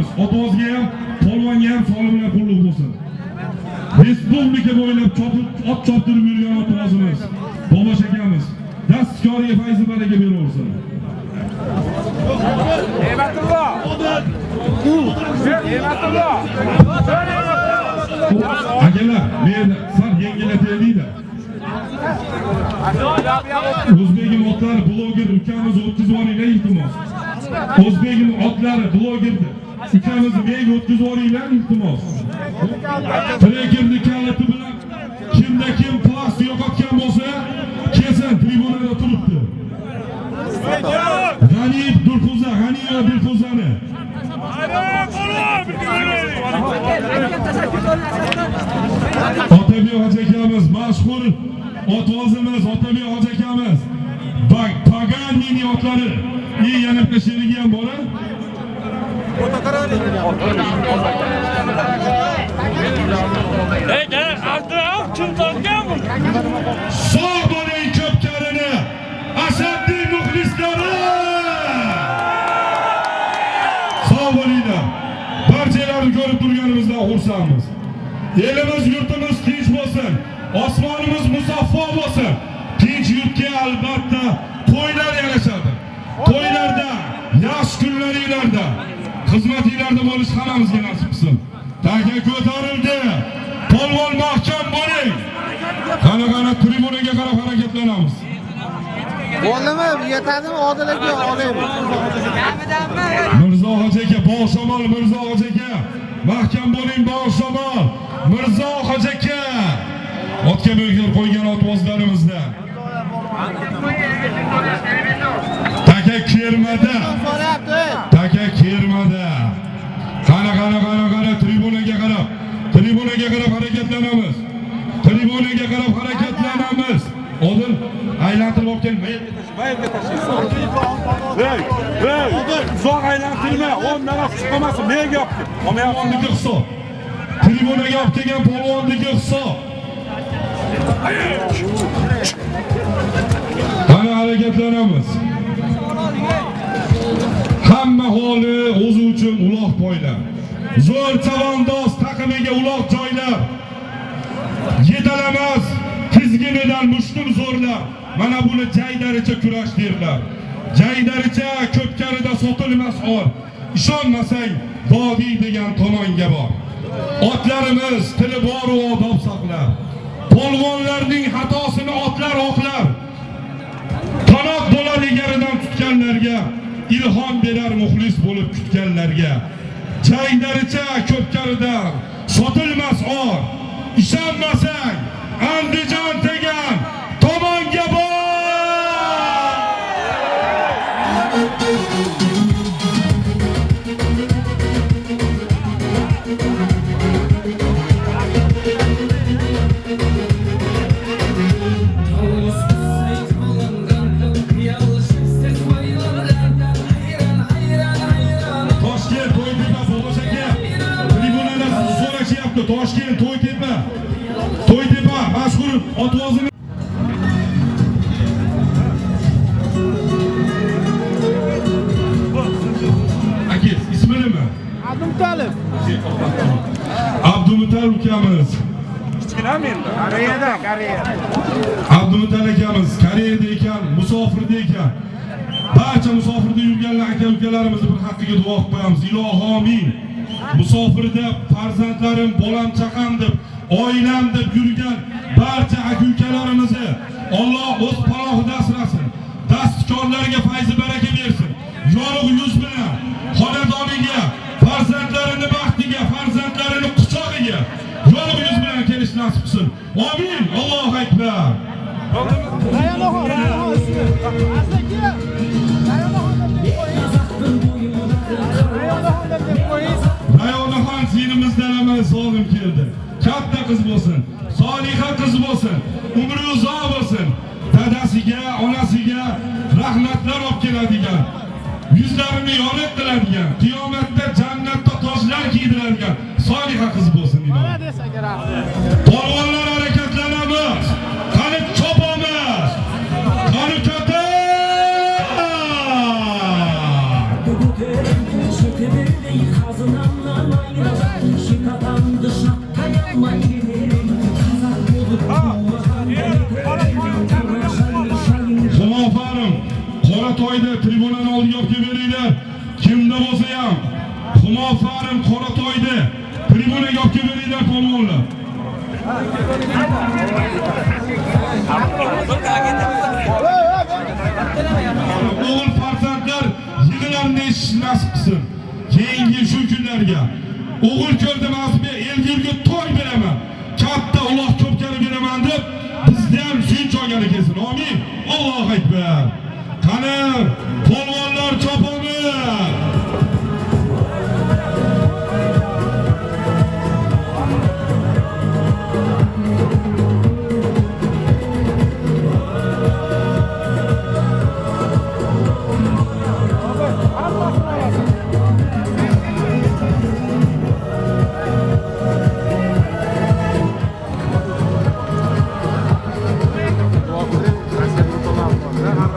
qo'yamiz. Otvozga ham, polvonga ham sog'lik bilan qulluq bo'lsin. Respublika bo'ylab chopib, ot choptirib yurgan otvozimiz, Bobosh akamiz. Dastkoriga fayzi baraka beraversin. Ne'matullo. Ne'matullo. Akalar, men sal yengillataylik-da. O'zbegim otlari bloger ukamiz o'tkazib yuboringlar, iltimos. O'zbegim otlari blogerni ukamizni menga o'tkazib yuboringlar, iltimos. Trekerni kaliti bilan kimda kim plastik yo'qotgan bo'lsa, kelsin, tribunada turibdi. G'aniyev Dilfuza, G'aniyeva Dilfuzani. Otabek hoji akamiz, mashhur otvozimiz Otabek hoji akamiz. Bak, Paganini otlari. И yana bitta sherigi ham bor. A? Ey, Abdurahim kim topgan bu? Sog' bo'ling ko'pkarini, ashaddiy muxlislari. Sog' bo'linglar. Barchalarni ko'rib turganimizdan xursandmiz. Elimiz, yurtimiz tinch bo'lsin. Osmonimiz musaffo bo'lsin. Tinch yurtga albatta to'ylar yarashadi. To'ylarda, yaxshi kunlaringlarda, xizmatinglarda bo'lish hammamizga nasib qilsin. Taka ko'tarildi. Polvon, mahkam bo'ling. Qani, qani, tribunaga qarab harakatlanamiz. Bo'ldimi? Yetadimi? Odil aka, olaymi? Mirzo hoji aka, Bog' shamol Mirzo hoji aka. Mahkam bo'ling, Bog' shamol. Mirzo hoji aka. Otga mehr qo'ygan otvozlarimizda. Taka kermada. So'rayapti. Taka kermada. Qani, qani, qani, qani, tribunaga qarab. Tribunaga qarab harakatlanamiz. Tribunaga qarab harakatlanamiz. Odil, aylantirib olib kel. Mayerga tashlaysan. Hey, hey, uzoq aylantirma, 10 nafas chiqmasin, menga olib kel. Olmayapsan. Polvonniki hisob. Tribunaga olib kelgan polvonniki hisob. Qani, harakatlanamiz. Hamma holi o'zi uchun uloq poylar. Zo'r chavandoz taqimiga uloq joylar. Yetalamas tizginidan mushtum zo'rlar. Mana buni jaydaricha kurash derlar. Jaydaricha ko'pkarida sotilmas or. Ishonmasang vodiy degan tomonga bor. Otlarimiz tili bor u odob saqlar. Polvonlarning xatosini otlar oqlar. Qanot bo'lar egaridan tutganlarga, ilhom berar muxlis bo'lib kutganlarga. Jaydaricha ko'pkaridan sotilmas or. Ishonmasang Andijon degan tomonga bor. Toshkent To'ytepa Bobosh aka. Tribunada sizni so'rashyapti. Toshkent To'ytepa. To'ytepa mashhur otvozimiz. Aka, ismi nima? Abdutalib. Abdumutal ukamiz. Kichkinami endi? Koreyada, Koreya. Abdumutal akamiz Koreyada ekan, musofirda ekan. Barcha musofirda yurganlar aka ukalarimizni bir haqqiga duo qilib qo'yamiz. Ilohi amin. Musofirda farzandlarim, bolam chaqam deb, oilam deb yurgan barcha aka ukalarimizni Alloh o'z panohida asrasin. Dastkorlarga fayzi baraka bersin. Yorug' yuz bilan xonadoniga, farzandlarini baxtiga, farzandlarini quchog'iga yorug' yuz bilan kelish nasib qilsin. Amin. Allohu akbar. Rayonaxon, Rayonaxon ismi. Aka. Rayonaxon deb qo'ying. Rayonaxon deb qo'ying. Rayonaxon singlimizdan ham zolim keldi. Katta qiz bo'lsin, soliha qiz bo'lsin, umri uzoq bo'lsin. Dadasiga, onasiga rahmatlar olib keladigan, yuzlarini yorug' qiladigan, qiyomatda jannatda tojlar kiydiradigan soliha qiz bo'lsin ilohim. Mana desa rahmat. Polvonlar, harakatlanamiz. Qani chopamiz. Qani katta. uylarga. O'g'il ko'rdim, azmi elga to'y beraman. Katta uloq ko'pkari beraman deb bizni ham suyunch olgani kelsin. Amin. Allohu akbar. Qani polvonlar chopamiz.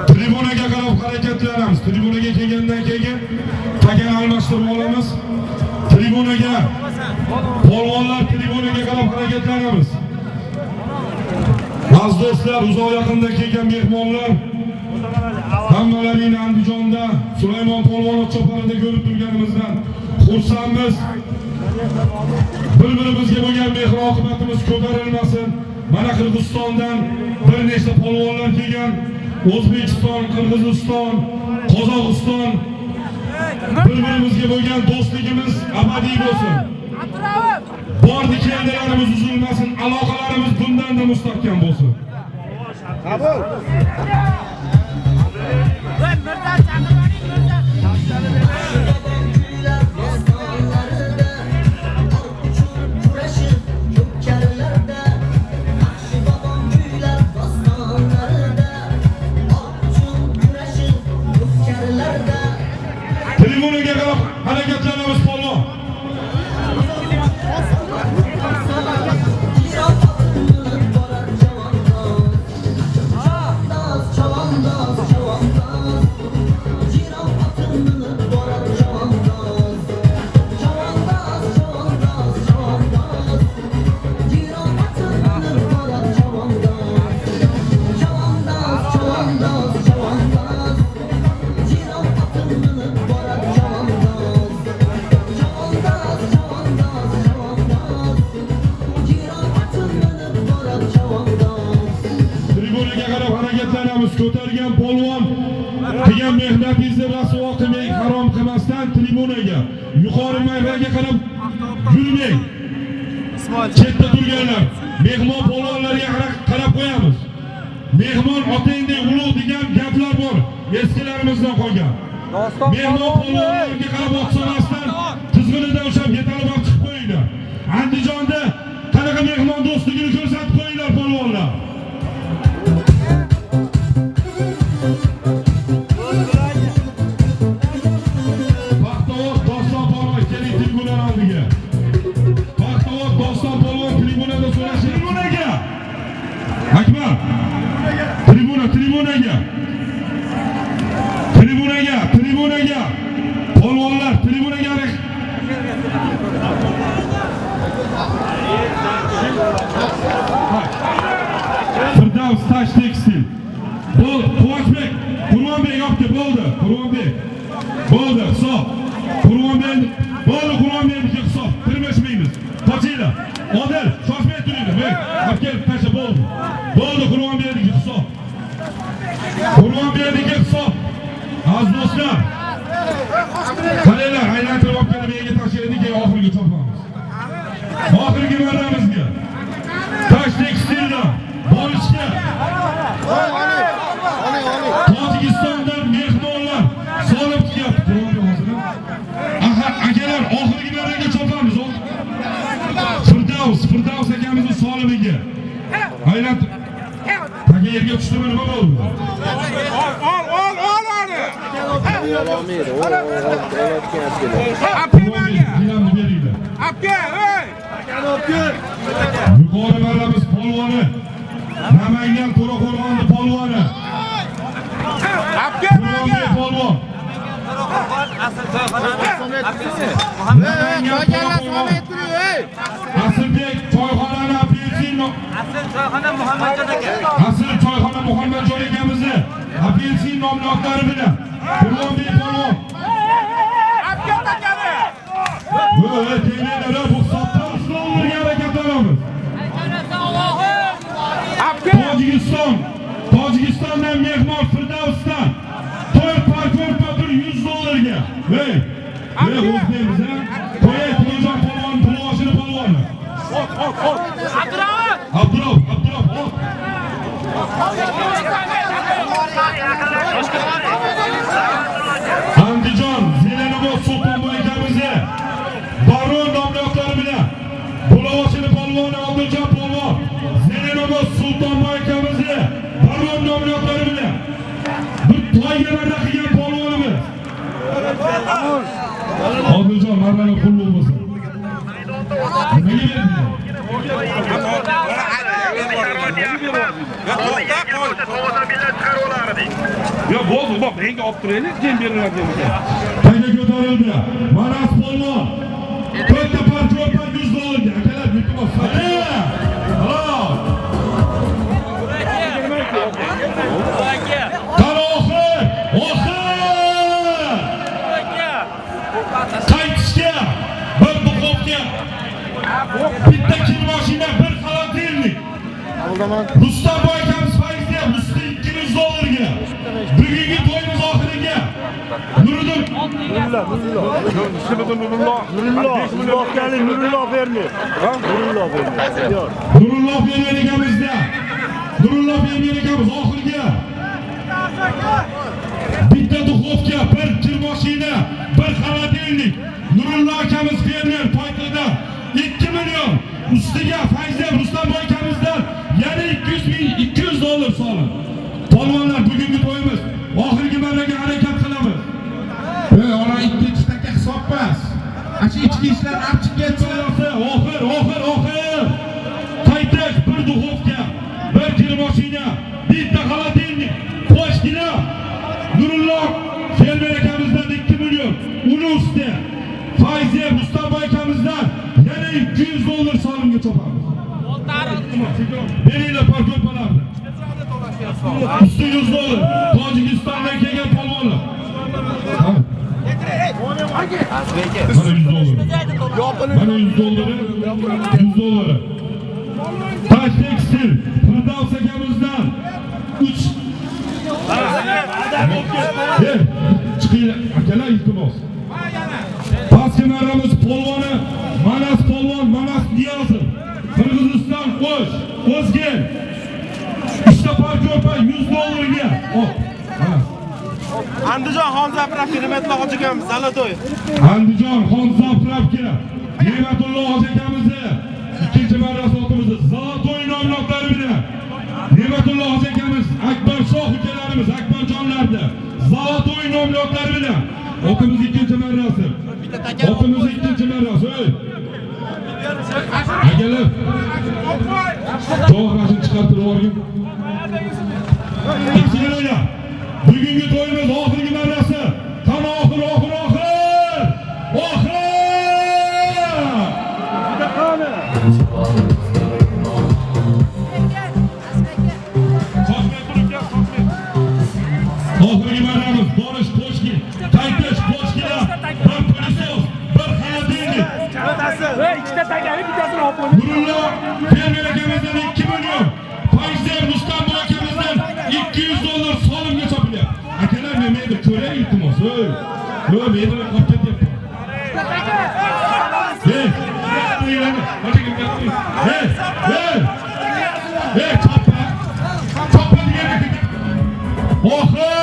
Tribunaga qarab harakatlanamiz. Tribunaga kelgandan keyin tagan almashtirib olamiz. Tribunaga polvonlar tribunaga qarab harakatlanamiz. Aziz do'stlar, uzoq yaqinda kelgan mehmonlar, hammalaringni Andijonda Sulaymon polvon choparida ko'rib turganimizdan xursandmiz. Bir-birimizga bo'lgan mehr oqibatimiz ko'tarilmasin. Mana Qirg'izistondan bir nechta polvonlar kelgan. O'zbekiston, Qirg'iziston, Qozog'iston bir-birimizga bo'lgan do'stligimiz abadiy bo'lsin. Bordi keldilarimiz uzilmasin, aloqalarimiz bundan-da mustahkam bo'lsin. Tribunaga qarab harakatlanamiz polvon. Tribunaga qarab harakatlanamiz. Ko'targan polvon qilgan mehnatingizni rasvo qilmang, harom qilmasdan tribunaga, yuqori marraga qarab yurmang. Chetda turganlar, mehmon polvonlarga qarab qo'yamiz. Mehmon otangdek ulug' degan gaplar bor, eskilarimizdan qolgan. Mehmon polvonlarga qarab otsamasdan tizginidan ushlab yetalib olib chiqib qo'yinglar. Andijonda qanaqa mehmon do'stligini ko'rsatib qo'yinglar polvonlar. Paxtavod Doston polvon keling tribunalar oldiga. Paxtavod Doston polvon tribunada so'rashi. Tribunaga. Akbar. Tribuna, tribunaga. Tribunaga, tribunaga. Polvonlar tribunaga. Firdavs Tash Tekstil. Bo'ldi, Quvonchbek, Qurbonbek yopdi, bo'ldi, Qurbonbek. Bo'ldi, hisob. Qurbonbek, bo'ldi, Qurbonbekniki hisob. Tirmashmaymiz. Qochinglar. Odil, shoshmay turinglar. Bek, olib kelib tasha, bo'ldi. Bo'ldi, Qurbonbekniki hisob. Qurbonbekniki hisob. Aziz do'stlar, qaranglar, aylantirib olib kelib yerga tashlaydi, keyin oxirgi chopamiz. Oxirgi marramizga. Tash Tekstildan borishga Tojikistondan mehmonlar solib kelyapti. Aha, akalar, oxirgi marraga chopamiz. Firdavs, Firdavs akamizning solimiga. Aylantir. Taka yerga tushdimi, nima bo'ldi? Ol, ol, ol onu. Gilamni beringlar. Apke, hey. Yuqori marramiz polvoni. Namangan To'raqo'rg'onni polvoni. Apke, Qurbonbek polvon. Namangan To'raqo'rg'on. Asilbek choyxonani apelsin Asl choyxona Muhammadjon aka. Asl choyxona Muhammadjon akamizni apelsin nomli otlari bilan Qurbonbek polvon. Apke takani. Voy, tegmanglar, bu hisobda dollarga harakatlanamiz. Apke. Tojikiston, Tojikistondan mehmon Firdavsdan 4 parkor papir $100 ga. Hey, hey, o'zbekmiz, ha? Ot. Abdurov, Abdurov, ot. Andijon, Zelenobod Sultonboy akamizni Baron nomli otlari bilan Bulovochini polvoni Odiljon polvon, Zelenobod Sultonboy akamizni Baron nomli otlari bilan bir toyga marra qilgan polvonimiz. Odiljon marrani qulluq bo'lsin. Nimaga berding? Ya to'xta qo'y. Yo, bo'ldi, bak, menga olib turaylik, keyin beriladi ekan. Tayga ko'tarildi. Manas polvon. To'rtta parko'rpa 100 dollarga. Akalar, iltimos. Halol. Qani oxir, oxir. Qaytishga bir duxovka, bitta kirmoshina, bir холодильник. Rustam boy akamiz Fayziya, Rustam 200 dollarga. Bugungi to'yimiz oxiriga. Nuriddin Nurullo, Nurullo, Nurullo fermer. Nurullo fermer. Yo'q. Nurullo fermer akamizda. Nurullo fermer akamiz oxirgi. Bitta duxovka, bir kirmoshina, bir холодильник. Nurullo akamiz fermer poytaxtda 2 million ustiga Fayziya Rustam boy akamizdan yana 200 ming 200 dollar solim. Polvonlar, bugungi to'yimiz oxirgi marraga harakat qilamiz. Ey, ona ikkinchi taka hisob emas. Ana shu ichki ishlar archib ketsa, Oxir, oxir, oxir. Qaytish bir duxovka, bir kirmoshina, bitta холодильник, qo'shgina. Nurullo fermer akamizdan 2 million, uni ustiga Fayziya Rustam boy akamizdan yana 200 dollar solimga chopamiz. Beringlar parko'rpalarni. Usti 100 dollar. Tojikistondan kelgan polvonlar. Ha. Mana 100 dollar. Mana 100 dollari, 100 dollari. Taş Tekstil, Firdavs akamizdan 3. Hey, chiqinglar, akalar, iltimos. Pastki marramiz polvoni Manas polvon, Manas Niyozov. Qirg'iziston O'sh, O'zgen. Uchta parko'rpa 100 dollarga. Hop. Manas. Andijon Xonzapravka Ne'matullo hoji akamiz Zalatoy. Andijon Xonzapravka Ne'matullo hoji akamizni ikkinchi marra sotimizni Zalatoy nomli otlari bilan Ne'matullo hoji akamiz, Akbar shoh ukalarimiz, Akbarjonlarni Zalatoy nomli otlari bilan otimiz ikkinchi marrasi. Otimiz ikkinchi marrasi. Ey. Akalar. Javohirni chiqartirib yuborgin. Ikki. Bugungi to'yimiz oxirgi marrasi. Qani oxir, oxir, oxir. Oxir. Qo'shmay tur uka, qo'shmay. Oxirgi marramiz borish qo'shki, qaytish qo'shkila, bir пылесос, bir холодильник. Ikkita takani bittasini olib qo'y. Nurullo fermer akamizdan 2 million, Fayziyev Rustam boy akamizdan 200 dollar solimga chopilyapti. Akalar, men meni ko'ray, iltimos. Ey. Yo'q, meni qolib ketyapti. Ey, hey, hey. Ey, choppa. Choppa degan. Oxir!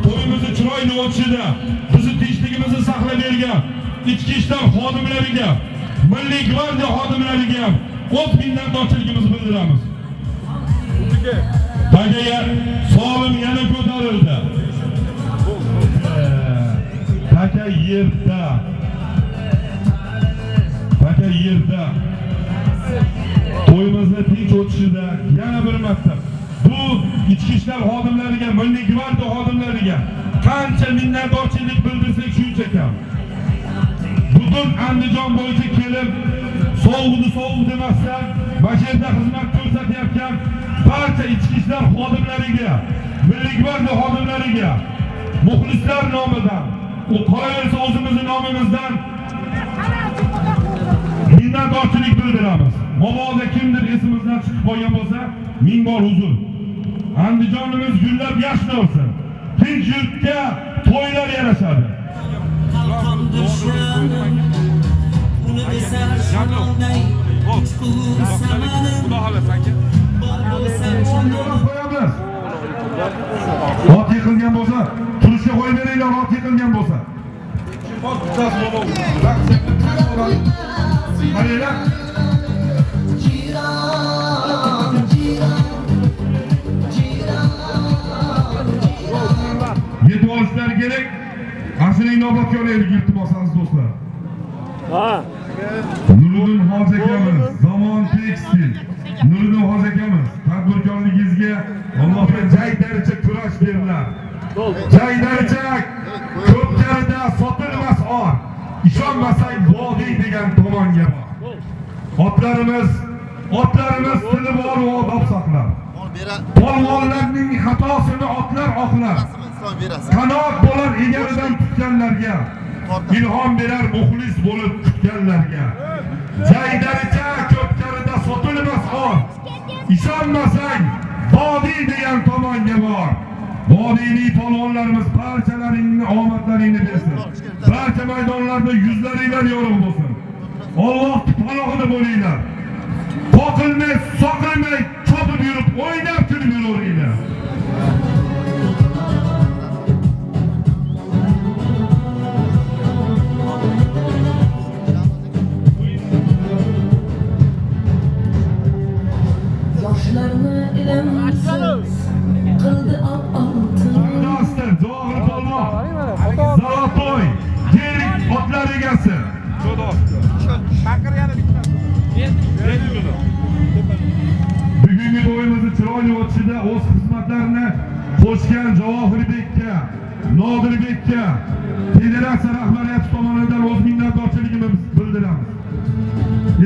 To'yimizni chiroyli o'tishida bizni tinchligimizni saqlab bergan ichki ishlar xodimlariga, Milliy gvardiya xodimlariga o'z minnatdorchiligimizni bildiramiz. Tagaga solim yana ko'tarildi. Taka yerda. Taka yerda. To'yimizni tinch o'tishida yana bir marta bu ichki ishlar xodimlariga, Milliy gvardiya xodimlariga qancha minnatdorchilik bildirsak shuncha kam. Butun Andijon bo'yicha kelib, sovuqni sovuq demasdan, mana shu yerda xizmat ko'rsatayotgan Barcha ichki ishlar xodimlariga, Milliy gvardiya xodimlariga, muxlislar nomidan, u qolaversa o'zimizni nomimizdan minnatdorchilik bildiramiz. Mabodo kimdir esimizdan chiqib qolgan bo'lsa, ming bor uzr. Andijonimiz gullab yashnavsin. Tinch yurtga to'ylar yarashadi. Qalqon dushmanim, uni desar shamolday uchqur samanim, Xudo xohlasa aka. bor bo'lsam chamonim. Qo'yamiz. Ot yiqilgan bo'lsa, turishga qo'yib beringlar, ot yiqilgan bo'lsa. Qaranglar. Jiron, jiron, jiron, jiron. Yetib olishlari kerak. Aslining inobatga olaylik, iltimos, aziz do'stlar. Ha. Nuriddin Hoji akamiz, Zamon Tekstil. Nuriddin Hoji akamiz, tadbirkorligingizga Allohga jaydaricha kurash berlar. Jaydaricha ko'pkarida sotilmas or. Ishonmasang vodiy degan tomonga bor. Otlarimiz tili bor odob saqlar. Polvonlarning xatosini otlar oqlar. Qanot bo'lar egaridan tutganlarga, ilhom berar muxlis bo'lib kutganlarga. Jaydaricha ko'pkarida sotilmas or. Ishonmasang vodiy degan tomonga bor. Vodiylik polvonlarimiz barchalaringni omadlaringni bersin. Barcha maydonlarda yuzlaringlar yorug' bo'lsin. Alloh panohida bo'linglar. Qoqilmay, soqilmay chopib yurib, o'ynab kulib yuraveringlar. Yoshlarni ilmsiz qildi oltin. Master Javohir polvon. Zolotoy Jerik otlar egasi. Baqir yana bitmas. Bugungi to'yimizni chiroyli o'tishida o'z xizmatlarini qo'shgan Javohirbekka, Nodirbekka federatsiya rahbariyati tomonidan o'z minnatdorchiligimizni bildiramiz.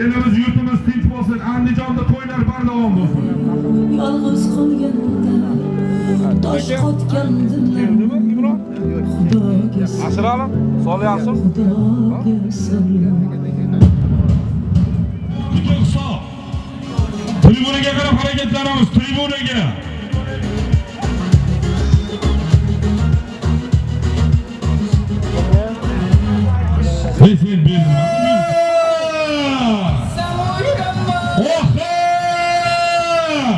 Elimiz, yurtimiz tinch bo'lsin, Andijonda to'ylar bardavom bo'lsin. Yolg'iz qolganda tosh qotgan dilim Xudoga Asiralim, solyapsiz. Xudoga salom. Butun hisob. Tribunaga qarab harakatlanamiz, tribunaga. Hey, sen berma. Oxir!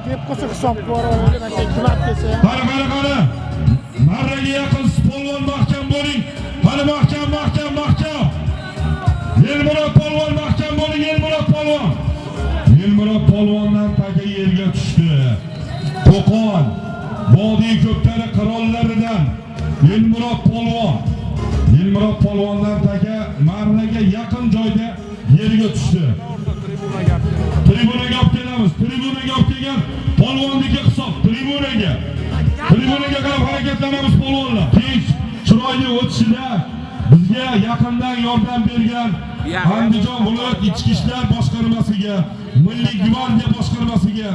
Kelib qolsa hisobga boraveradi, mana shu ikki marta kelsa ham. Qara, qara, qara. Marraga yaqin polvon, mahkam bo'ling. Qani mahkam, mahkam, mahkam. Elmurod polvon, mahkam bo'ling, Elmurod polvon. Elmurod polvondan taka yerga tushdi. Qo'qon, Vodiy ko'pkari qirollaridan Elmurod polvon. Elmurod polvondan taka marraga yaqin joyda yerga tushdi. Tribunaga olib kelamiz. Tribunaga olib kelgan polvonniki hisob. Tribunaga. Tribunaga qarab harakatlanamiz polvonlar. Tinch, chiroyli o'tishida bizga yaqindan yordam bergan Andijon viloyat ichki ishlar boshqarmasiga, Milliy gvardiya boshqarmasiga,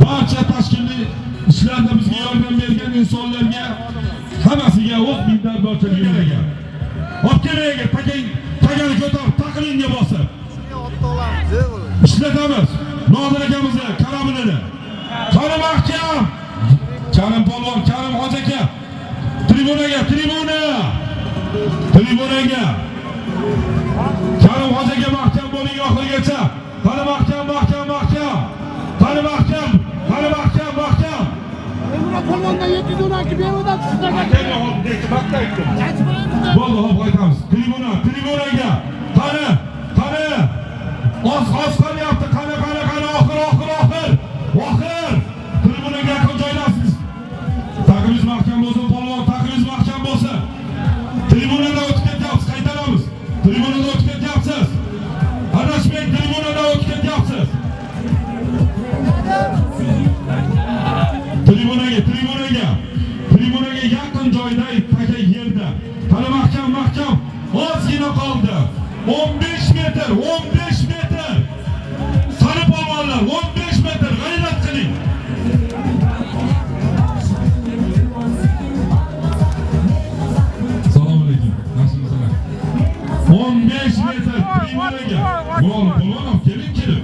barcha tashkiliy ishlarda bizga yordam bergan insonlarga hammasiga o'z minnatdorchiligimni bildiraman. Olib keling, takang, takani ko'tar, taqlingga bosib. Ishlatamiz. Nodir akamizni karabinini. Qani mahkam. Karim polvon, Karim hoji aka. Tribunaga, tribuna. Tribunaga. Karim hoji aka, mahkam bo'ling oxirigacha. Qani mahkam, mahkam, mahkam. Qani mahkam, qani mahkam, mahkam. Polvondan 712 beruvdan tushdi. Bo'ldi, hop, qaytamiz. Tribuna, tribunaga. Qani, qani. Oz oz qolyapti. Qani, qani, qani, oxir, oxir, oxir. Oxir. Tribunaga yaqin joylashsiz. Taqimiz mahkam bo'lsin, polvon, taqimiz mahkam bo'lsin. Tribunadan o'tib ketyapsiz, qaytaramiz. Tribunadan o'tib ketyapsiz. Adashmang, tribunadan o'tib ketyapsiz. Tribunaga, tribunaga. Tribunaga yaqin joyda taka yerda. Qani mahkam, mahkam. Ozgina qoldi. 15 metr, 15 metr. Qani polvonlar, 15 metr. G'ayrat. Polvon olib keling, kelib.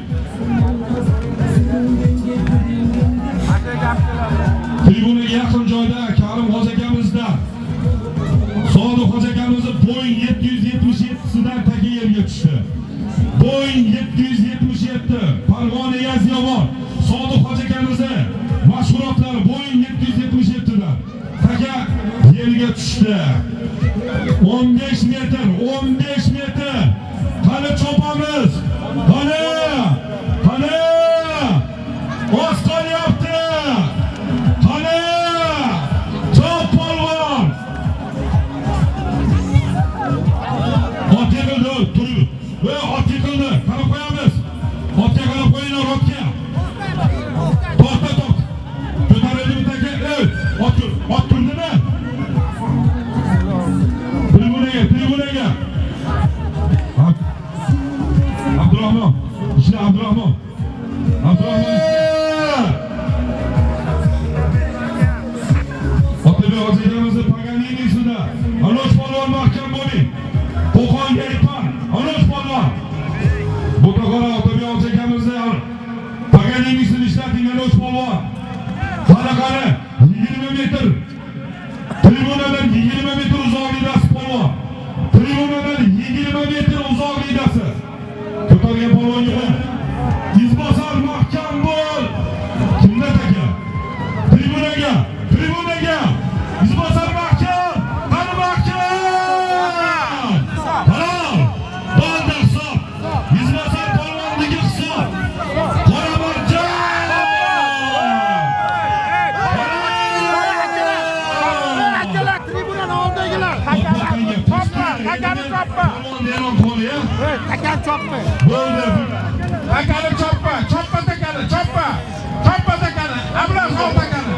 Tribunaga yaqin joyda Karim Hoji akamizda Sodiq Hoji akamizni Boeing 777sidan taka yerga tushdi. Boeing 777 Farg'ona Yazyovon Sodiq Hoji akamizni mashg'ulotlari Boeing 777dan taka yerga tushdi. 15 metr, 15 metr. Qani chopamiz? Qani? Qani? Oz qolyapti. Qani? Chop, polvon. Ot yiqildi, turib. Ey, ot yiqildi. Qarab qo'yamiz. Otga qarab qo'yinglar, otga. To'xta, to'xta. Ko'tarildimi taka? Ey, ot tur, ot turdimi? Tribunaga, tribunaga. Abdurahmon, ishla, Abdurahmon. Abdurahmon. Otabek hoji akamizni Paganinisiда. Anosh polvon, mahkam bo'ling. Qo'qonga aytman. Anosh polvon. Bo'taqora Otabek hoji akamizni Paganinисini ishlating, Anosh polvon. Qani, qani, 20 metr. Tribunadan 20 metr uzoqlikdasiz, polvon. Tribunadan 20 metr uzoqlikdasiz. Ko'targan polvonga qo'y. Izbosar, mahkam bo'l. Kimda taka? Tribunaga, tribunaga. Izbosar, mahkam. Qani, mahkam. Halol. Bo'ldi, hisob. Izbosar polvonniki hisob. Qoramarjon. Akalar, tribunani oldidagilar. Chopma, takani chopma. Polvon e'lon qildi, ya. Takan chopma. Bo'ldi. Takani chopma, chopma takani, chopma. Chopma takani. Abras, ol takani.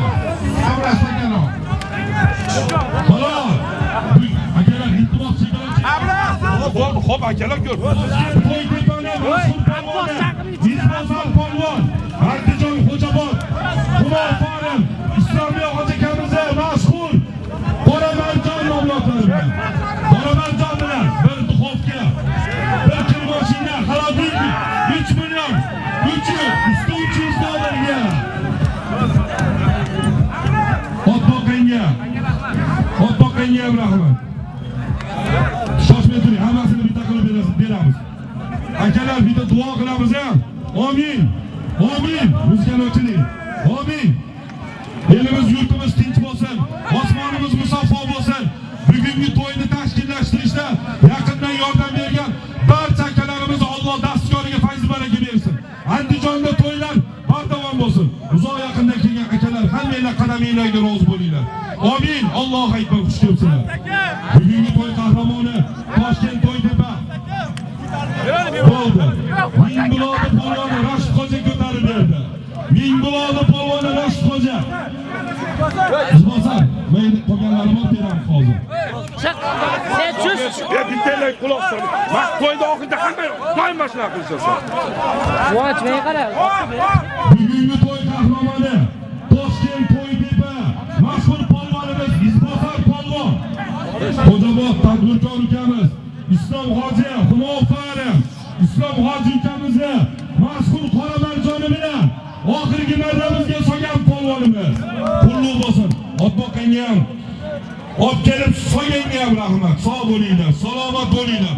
Abras, takani ol. Halol. Akalar, iltimos, chegara. Bo'ldi, xo'p, akalar, ko'r. To'ytepani mashhur polvoni Izbosar polvon, Andijon Xo'jabod, Humo Farim, Islomiy hoji akamizni mashhur Qoramarjon avlodlari bilan. Qoramarjon bilan bir duxovka, bir kir mashina, холодильник, 3 million 300, usti 300 dollarga. Ot boqanga. Ot boqqanga ham rahmat. Shoshmay turing, hammasini bitta qilib berasiz, beramiz. Akalar, bitta duo qilamiz ham. Amin. Amin. Muzikani o'chiring. Amin. Elimiz, yurtimiz tinch bo'lsin, osmonimiz musaffo bo'lsin. Bugungi to'yni tashkillashtirishda yaqindan yordam bergan barcha akalarimiz Alloh dastkoriga fayz baraka bersin. Andijonda to'ylar bardavom bo'lsin. Uzoq yaqindan kelgan akalar, hammanglar qadaminglarga rozi bo'linglar. Amin. Allohu akbar, xush kelibsizlar. Bugungi to'y qahramoni Toshkent To'ytepa. Bo'ldi. Mingbuloqni polvoni Rashid Hoji ko'tarib berdi. Mingbuloqni polvoni Rashid Hoji. Izbosar, men qolganlarini olib beramiz hozir. Sen chus. Ya bittalar quloq sol. Man to'yda oxirida hamma doim mana shunaqa qilishasan. Quvonch, menga qara. Bugungi to'y qahramoni Toshkent To'ytepa mashhur polvonimiz Izbosar polvon. Xo'jabod tadbirkor ukamiz Islom hoji, Humo Farim, Islom hoji ukamizni mashhur Qoramarjoni bilan oxirgi marramizga solgan polvonimiz. Qulluq bo'lsin. Ot boqqanga ham, olib kelib solganga ham rahmat. Sog' bo'linglar, salomat bo'linglar.